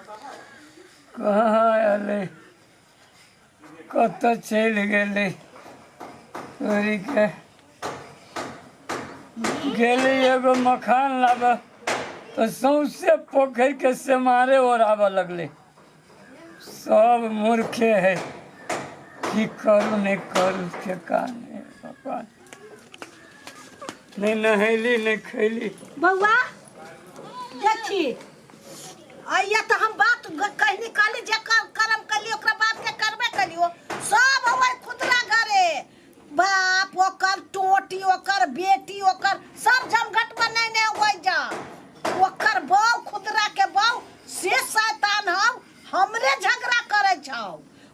कहाँ एलै, कतऽ चलि गेलै? तोरीके गेलै एगो मखान लाबऽ तऽ सौंसे पोखरिके सेमारे ओढ़ाबऽ लगलै। सब मूर्खे है, की करू नहि करू ठेकान नहि। भगवान, नहि नहेली नहि खैली। बौआ देखी, आइया तऽ हम बात कहनी कहली जे करम कली ओकरा बाप के करबे कलियो। सब हवे खुदरा घरे, बाप ओकर, टोटी ओकर, बेटी ओकर, सब जमघट बनेने हुए जा। ओकर बहू, खुदरा के बहू से शैतान हौ, हमरे झगड़ा करे छौ।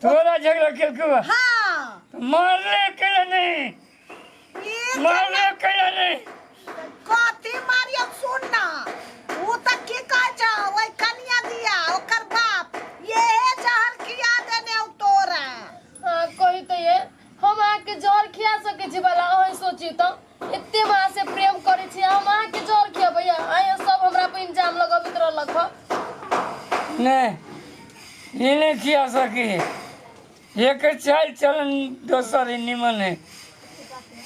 तोरा झगड़ा केलकौ? हाँ। मारले केला नहीं? ई मारले केला नहीं? कथी मारियो? सुन ना, ऊ तऽ की कहै छौ, ओहि कनिया दिया ओकर बाप ये जहर खिया देने हौ तोरा। हाँ, कही तो ये हम अहाँके जहर खिया सकै छी वाला? अहीं सोची तऽ, एते हम अहाँ से प्रेम करै छी, हम अहाँके जहर खियबै? अहीं सब हमरा पर इल्जाम लगबैत रहलक हँ। नहीं, ई नहीं खिया सकी। एक चाल चलन दोसर ही निमन है।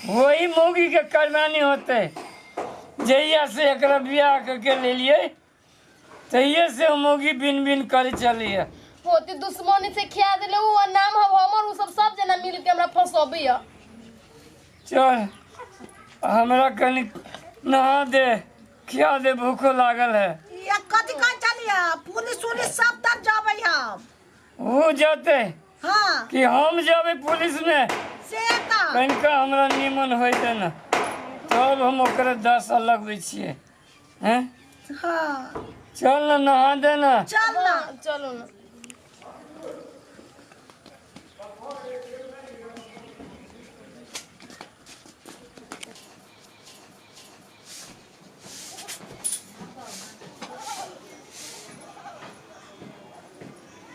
वही मौगी के करमानी होते। जहिया से एकरा बियाह करके ले लिए, तहिए से ओ मौगी बिन बिन करे चली है। होते दुश्मनी से खिया देले उ, आ नाम हम हमर, उ सब सब जना मिल के हमरा फंसबैया। चल, हमरा कनी नहा दे, खिया दे, भूखो लागल है। ये कथी कहै छलियै? पुलिस उलिस सब तर जबै हम। वो जते हाँ कि हम जबे पुलिस में से तऽ कनिका हमरा निमन होइते ने, तब हम ओकरा 10 साल लगबै छियै हैं। हाँ। चल ना, नहा दे ना। चल ना। हाँ, चलू ना।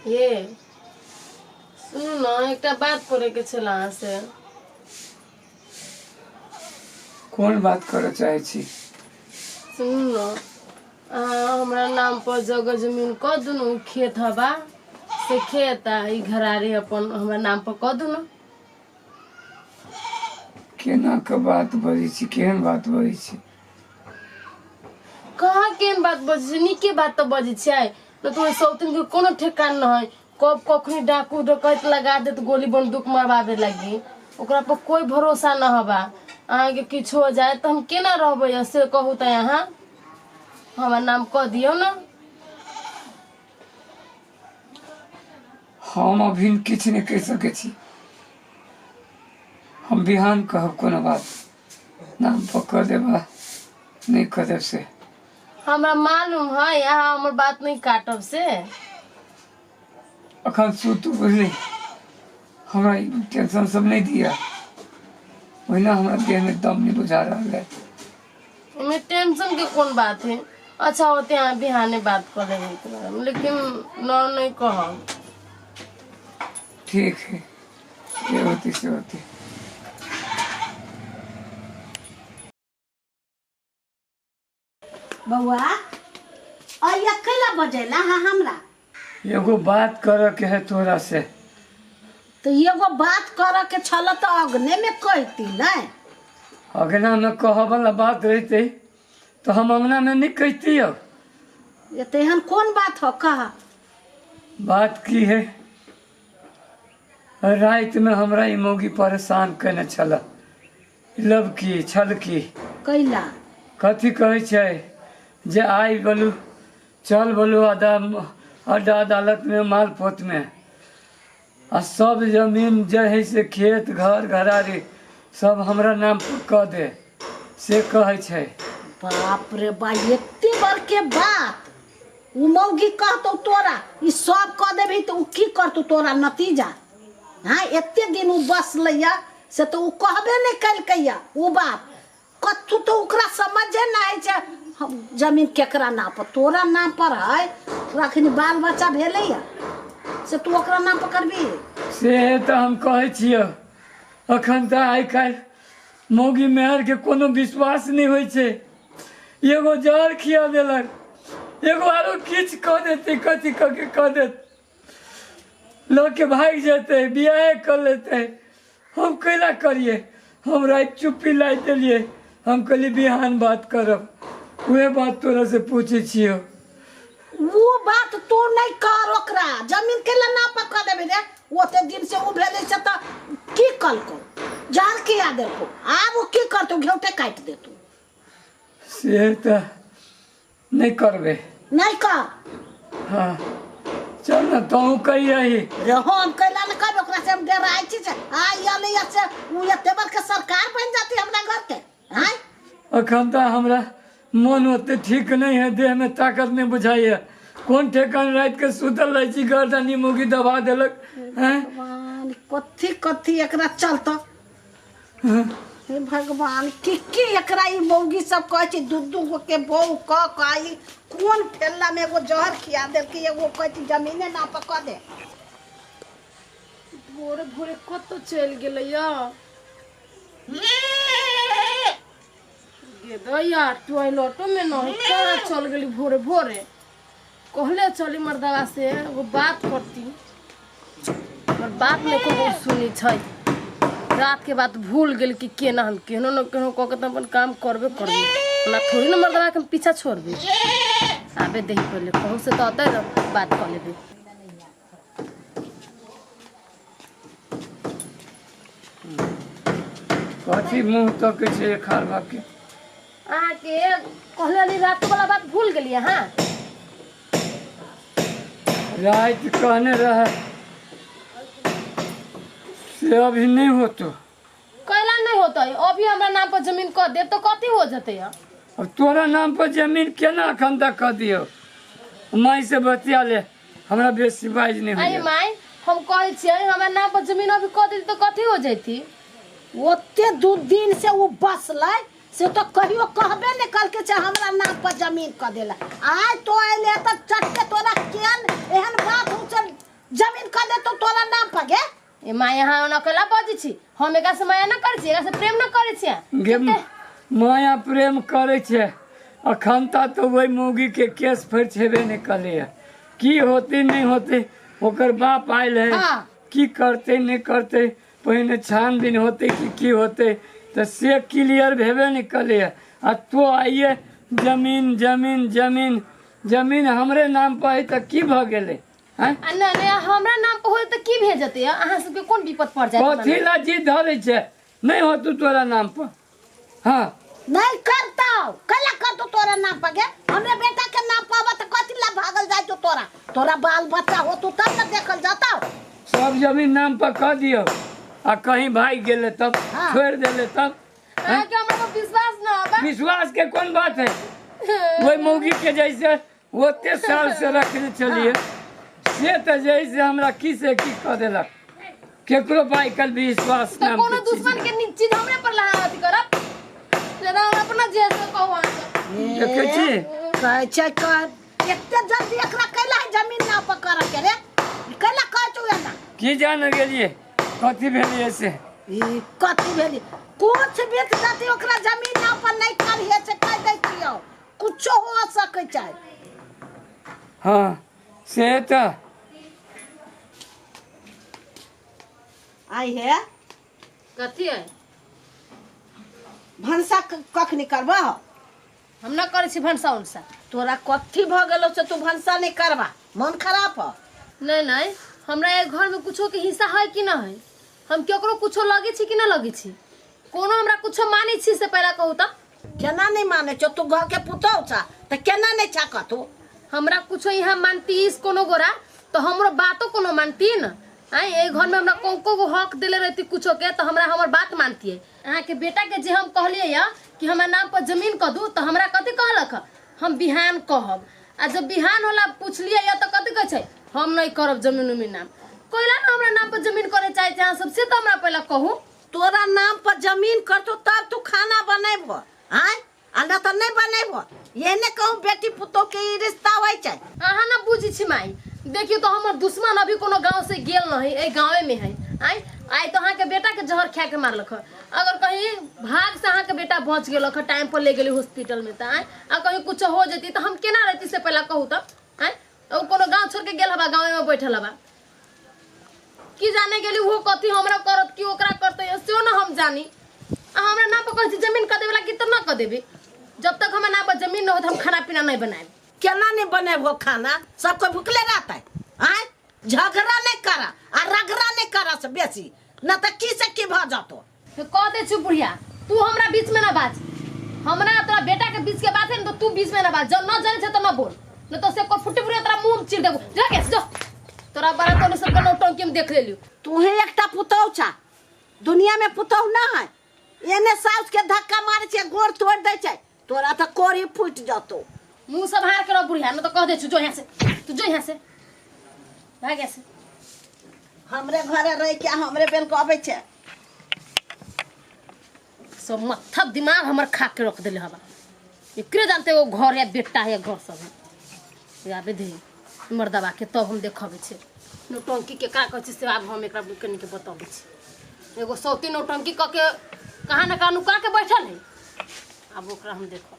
ये सुनू ने, एकटा बात करैके छल अहाँ से। कोन बात करऽ चाहै छी? सुनू ने, अहाँ हमरा नाम पर जगह जमीन कऽ दुनू, खेत हवा से खेत आ ई घरारी अपन हमरा नाम पर कऽ दुनू। केना के बात बजै छी? केहन बात बजै छी? कहाँ केहन बात बजै छी? नीके बात तऽ बजै छियै न। तऽ ओहि सौतिन के कोनो ठेकान न है, कब कखनी डाकू डकैत लगा देत, गोली बंदूक मरवावे लगी, ओकरा पर कोई भरोसा न हबा। अहाँके किछु हो जाए तऽ हम केना रहबै, से कहू तऽ। अहाँ हमर नाम कऽ दियौ ने। हम अभी किछु नहि कहि सकै छी। हम बिहान कहब कोनो बात, नाम पर कऽ देबा नहि कऽ देब से। हमरा मालूम है, अहाँ हमर बात नहीं काटब से। अखन सुतू, बुझली? हमरा ई टेंशन सब नहि दिअ। ओहिना हमरा देहमे दम नहि बुझा रहल है। एहिमे टेंशन के कोन बात है? अच्छा होते, अहाँ बिहाने बात कऽ लेबै एहिके बारेमे, लेकिन न नहीं कहब। ठीक है, जे होती से होती। बौआ, अइया कैला बजेला हाँ हमरा? एगो बात करऽ के है तोरा से। तो एगो बात करऽ के छल तऽ अगने में कहती ने। अगना में कहऽ वाला बात रहते तो हम अंगना में नहीं कहती। अब ये तो एहन कोन बात हो, कह। बात की है, राति में हमरा ई मौगी परेशान केने छल। लब की छल की कैला? कथी कहै छै जे आइ बोलू, चल बोलू अदा अड्डा अदालत में, माल पोत में आ सब जमीन जे है से खेत घर घरारी सब हमरा नाम पर कऽ दे, से कहै छै। बाप रे बा, एते बड़के बात उ मौगी कहतौ तोरा? ई सब कऽ देबही तऽ उ की करतौ तोरा नतीजा? हाँ, एते दिन उ बसलैया से तऽ उ कहबे नहि केलकैया उ बात कथू। तऽ ओकरा समझे नहि होइ छै हम जमीन केकरा नाम पर। तोरा नाम पर है? तोरा अखन बाल बच्चा भेलैया से तू ओकरा नाम पर करबी? से तऽ हम कहै छियौ, अखन तऽ आइ काल्हि मौगी मेहरके कोनो विश्वास नहि होइ छै। एगो जहर खिया देलक, एगो आरो किछु कऽ देतै, कथी कऽ के कऽ देत, लऽ के भागि जेतै, बियाहे कऽ लेतै। हम कैला करियै? हम राति चुप्पी लाइ देलियै। हम कहलियै बिहान बात करब। उहे बात तोरा से पूछै छियौ। वो बात तू नहीं कर। ओकरा जमीन के ला ना पकड़ देबे रे। ओते दिन से उ भेलै से तऽ की कलको जहर किया देलको? आब उ की करतौ? घेउटे काटि देतौ। से तऽ नहि करबै। नहीं कर। हाँ, चल ने, तहूँ कही रही। रे, हम कैला ने कहबै? ओकरा से हम डराइ छी से आ अलै से उ एते बड़का सरकार बनि जाती हमरा घर के आँय। अखन तऽ हमरा मन ओते ठीक नहि है, देहमे ताकत नहि बुझाइए। कोन ठेकान, रातिके सुतल रहै छी, गर्दनी मुगी दबा देलक। हैं भगवान, कथी कथी एकरा चलता। हे भगवान, की की एकरा ई मौगी सब कहै छै? दू दू गो के बहू कऽ कऽ ई कोन ठेला में एगो जहर खिया देलकै, एगो कहै छै जमीने नाप कऽ दे। भोरे भोरे कतऽ चलि गेलै या गेदैया? टॉयलेटो में नहीं, कहाँ चल गेली भोरे भोरे? कहले चली मर्दवा से एगो बात करती, हमर बात नहि ककरो सुनी छै। रात के बात भूल गेल कि केना हम केहनो न केहनो कऽ के तऽ अपन काम करबे करबै। हमरा थोड़ी ने मर्दवा के हम पीछा छोड़बै। आबे दही पहिले, कहूँ से तऽ अतै ने, बात कऽ लेबै। कथी मुँह तकै छै खारबा के? अहाँके कहले रहली, रात वाला बात भूल गेलियै अहाँ? राति कहने रहे से अभी नहीं होतो। कैला नहीं होतै? अभी हमरा नाम पर जमीन कऽ देब तऽ कथी हो जेतै? अब तोरा नाम पर जमीन केना अखन तक कऽ दियौ? माय से बतिया ले, हमरा बेसी बाज नहीं आई होइए। माय, हम कहै छियै हमरा नाम पर जमीन अभी कऽ देती तऽ कथी हो जैती? ओते दू दिन से ओ बसलै से तो कहियो कहबे नहीं कलके छै हमरा नाम पर जमीन कऽ देला। आइ तो अयले तऽ चटके तोरा केहन एहन बात हो चल जमीन कऽ देतौ तोरा नाम पर गे। ए माय, अहाँ ओना कैला बजै छी? हम एकरा से माया न करै छी, एकरा से प्रेम न करै छी। गे, माया प्रेम करै छै। अखन तक तऽ ओहि मौगीके केस फरिछेबे नहि कलैए। की होतै नहि होतै, ओकर बाप आयल है। की करतै नहि करतै, पहिने छानबीन होतै कि की होतै, तऽ से क्लियर भेबे नहि कलैए आ तो आइए जमीन जमीन जमीन जमीन हमरे नाम पर है तऽ की भऽ गेलै? आँय? आ नहि नहि, हमरा नाम पर होय तऽ की भे जेतै? अहाँ सबके कोन विपद पड़ जायत? कथी ला जिद धरै छै? नहि होतौ तोरा नाम पर। हाँ। नहीं करतौ, कैला करतौ तोरा नाम पर गे? हमरे बेटा के नाम पर आबत, कथी ला भागल जाइ छौ तोरा? तोरा बाल बच्चा होतौ तब ने देखल जतौ। सब जमीन नाम पर कह दियौ आ कहीं भागि गेलै तब? छोड़ि देलै तब? अहाँके हमरा पर विश्वास न आबे? विश्वास के कोन बात है? ओहि मौगी के जैसे ओते साल से रखने छलियै से तऽ जैसे हमरा की से की कऽ देलक। केकरो पर आइ काल्हि विश्वास तऽ नाम कोनो के चीज दुश्मन के नीक चीज हमरे पर लहा अथी करब जेना हम अपना जे से कहू अहाँ सब। देखै छी। कहै छै कह, एते जल्दी एकरा कैला है जमीन ना पर करऽ के रे? कैला कहै छौ एना? की जान गेलियै कथी भेलियै से। ई कथी भेली? कुछ बीत जाती, ओकरा जमीन ना पर नहीं करिहे से कह दै छियौ। कुछो हो सकै छै। हाँ, से तऽ आई हे। कथी है? भनसा कखनी करबह? हम न करै छी भनसा उनसा। तोरा कथी भऽ गेलौ से तू भनसा नहीं करबा? मन खराब ह? नहीं नहीं, हमरा एक घर में कुछो के हिस्सा है कि न है? हम केकरो कुछो लगे छी कि न लगे छी? कोनो हमरा कुछो मानै छी से पहला कहू तऽ। केना नहीं मानै छौ? तू घर के पुतहु छा तऽ केना नहीं छा कथू? हमरा कुछो यहाँ मानतीस कोनो गोरा तो हमरो बातो कोनो मानती न। आँय, एहि घर में हमरा को को गो हक देले रहती कुछो के तो हमरा हमर बात मानती। अहाँ के बेटा के जे हम कहलियै या कि हमरा नाम पर जमीन कऽ दू, तऽ हमरा कथी कहलक? हम बिहान कहब। आ जब बिहान होला पुछलियै या तऽ कथी कहै छै? हम नहीं करब जमीन उमीन नाम। कोइला ना हमरा नाम पर जमीन करे चाहे छै अहाँ सब, से तऽ हमरा पहला कहू। तोरा नाम पर जमीन करतौ तब तू खाना बनेबो आँय, आ न तऽ नहीं बनेबो। एहने कहूँ बेटी पुतोह के ई रिश्ता होइ छै। अहाँ ना बुझै छी माई, देखियौ तो हमर दुश्मन अभी कोनो गांव से गेल नहीं, एहि गांवे में है। आइ आइ तो अहाँके बेटा के जहर खा के मारलक हँ। अगर कहीं भाग से अहाँके बेटा बच गेलक हँ, टाइम पर ले गेली हॉस्पिटल में तऽ आइ आ कहीं कुछ हो जेती तऽ हम केना रहती से पहला कहू तऽ आइ ओ कोनो गाँव छोड़ के गेल हबा गाँवे में बैठल हबा की जाने गेली वो कथी हमरा करत की ओकरा करते सेहो ना हम जानी आ हमरा ना पर कहै छै जमीन कऽ देबे ला कि तऽ ना कऽ देबे जब तक हमरा ना पर जमीन न होत हम खाना पीना नहीं बनाएब केना नहीं बनेबो खाना सबको भुखले रहते आय झगड़ा नहीं करा आ रगड़ा नहीं करा से बेसी न तऽ की से की भऽ जतो तो कह दे छु बुढ़िया तू हमरा बीच में ना बाज हमरा आ तोरा बेटा के बीच के बात है न तो तू बीच में ना बाज जब न जाने छे तो न बोल न तो से को फुटी बुढ़िया तोरा मुंह में चीर देबो जा के जो तोरा बड़ा तो सब के नौटंकी में देख लेलियो तूहे एकटा पुतहु छा दुनिया में पुतहु ना है एने साउस के धक्का मारे छै गोड़ तोड़ दै छै तोरा तऽ कोरी फूटि जतो मुंह सम्हार के रह बुढ़िया न तो कह दे छु जो यहाँ से तू जो यहाँ से भाग यहाँ से हमरे घरे रह के हमरे बेल के अबै छै सब मत्था दिमाग हमर खा के रख देले हवा एकरे जानते वो घर है बेटा है घर सब है आबे दे मर्दबा के तब हम देखबै छै नौटंकी के का कहै छै से आब हम एकरा कनि के बतबै छी एगो सौती नौटंकी कऽ के कहाँ न कहाँ नुका के बैठल है आब ओकरा हम देखब।